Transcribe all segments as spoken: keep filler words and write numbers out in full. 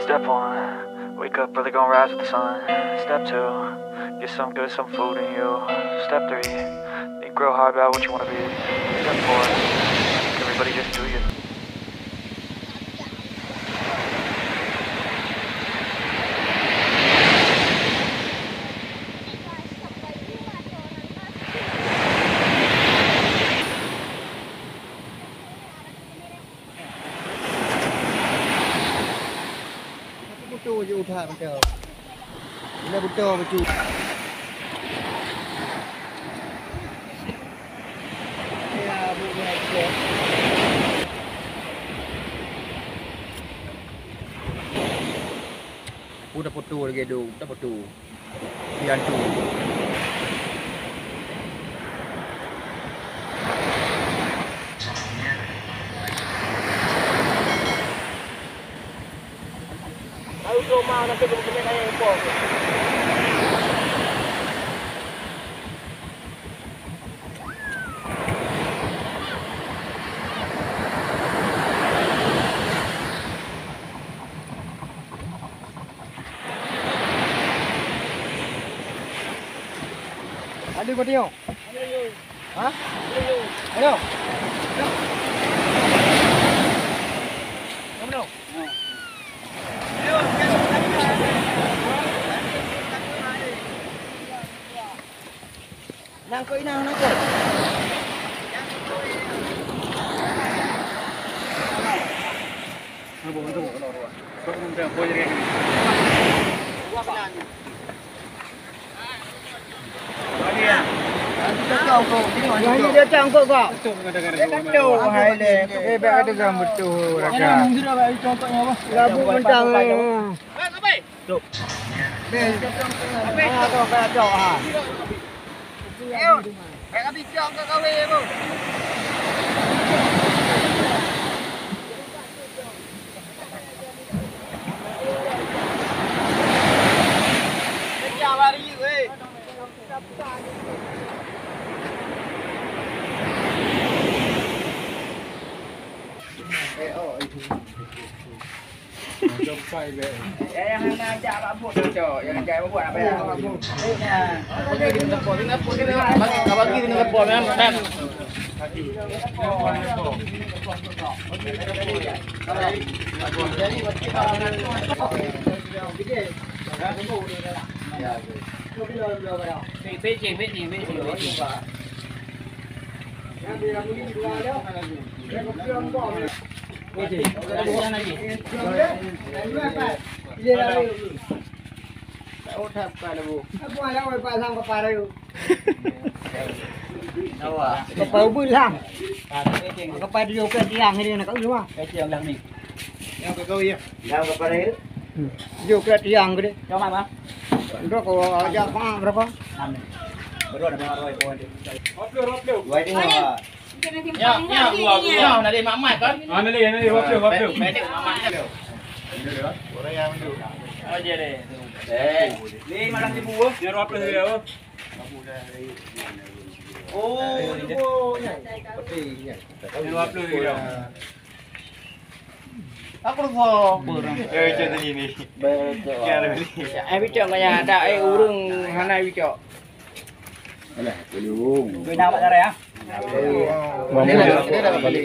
Step one, wake up early, gonna rise with the sun. Step two, get some good, some food in you. Step three, think real hard about what you wanna be. Step four, everybody just do you. Beutôi je udah beutôi. Bila beutôi beutôi. Ya, bu, bu, bu. Udah foto lagi tu, udah foto. Pian tu. Lalu tu mah nanti kena kena kaya impor. Ada kau tengok? Ha? Ada. Mana? Nangkok inang, nangkok. Ini dia cangkok kak. Betul, hai le. Eh, bak ada zaman betul raga. Labu mentang. Stop. Beh. Apa tu, apa tu, ha? Ayo, bak habis cok kat kawin aku. Pecah lari, weh. Ya, yang hana ajak bak bot tu, cok. Yang ajak bak bot apa ya? Bagi, bagi dengan tepuk, memang, memang. Kepala ubi lang. Kepala dia ke tiang ini nak kat rumah. Yang ke kau ya. Yang ke kepala dia. Dia ke tiang ke dia. Cuma apa? Dok kau ajak apa berapa? Berdua ada berapa? Dua puluh, dua puluh. Dua puluh. Ya, ya, dua puluh. Ya, nak ada mak mat kan? Ah, nak ada, nak ada, dua puluh, dua puluh. Pendek mak mat. Orang yang tu. Oh, dia deh. Eh, ni malam tibu. Dia dua puluh dia. Oh, tibu. Dia dua puluh dia. Aku lupa. Eh, macam tadi ni. Betul. Ya, ada beli. Eh, bicok kaya ada, eh, urung hana bicok. Alah, belum. Kena awak darah ya. Mampu,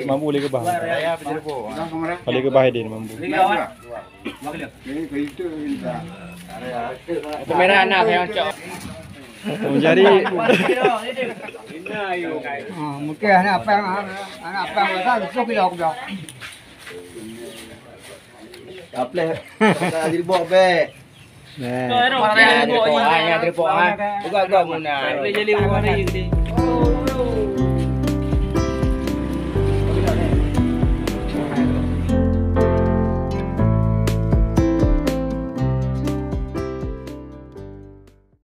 mampu boleh ke bah? Boleh ke bah dia mampu. Pemerah anak yang cok. Menjadi. Ha, mungkin anak apa yang, anak apa yang rasa itu kita aku bilang. Kapleh. Jadi bok be. Nah. Mana ada report, ah, ada report, ah. Buka, buka, Muna. Boleh jadi mana ini?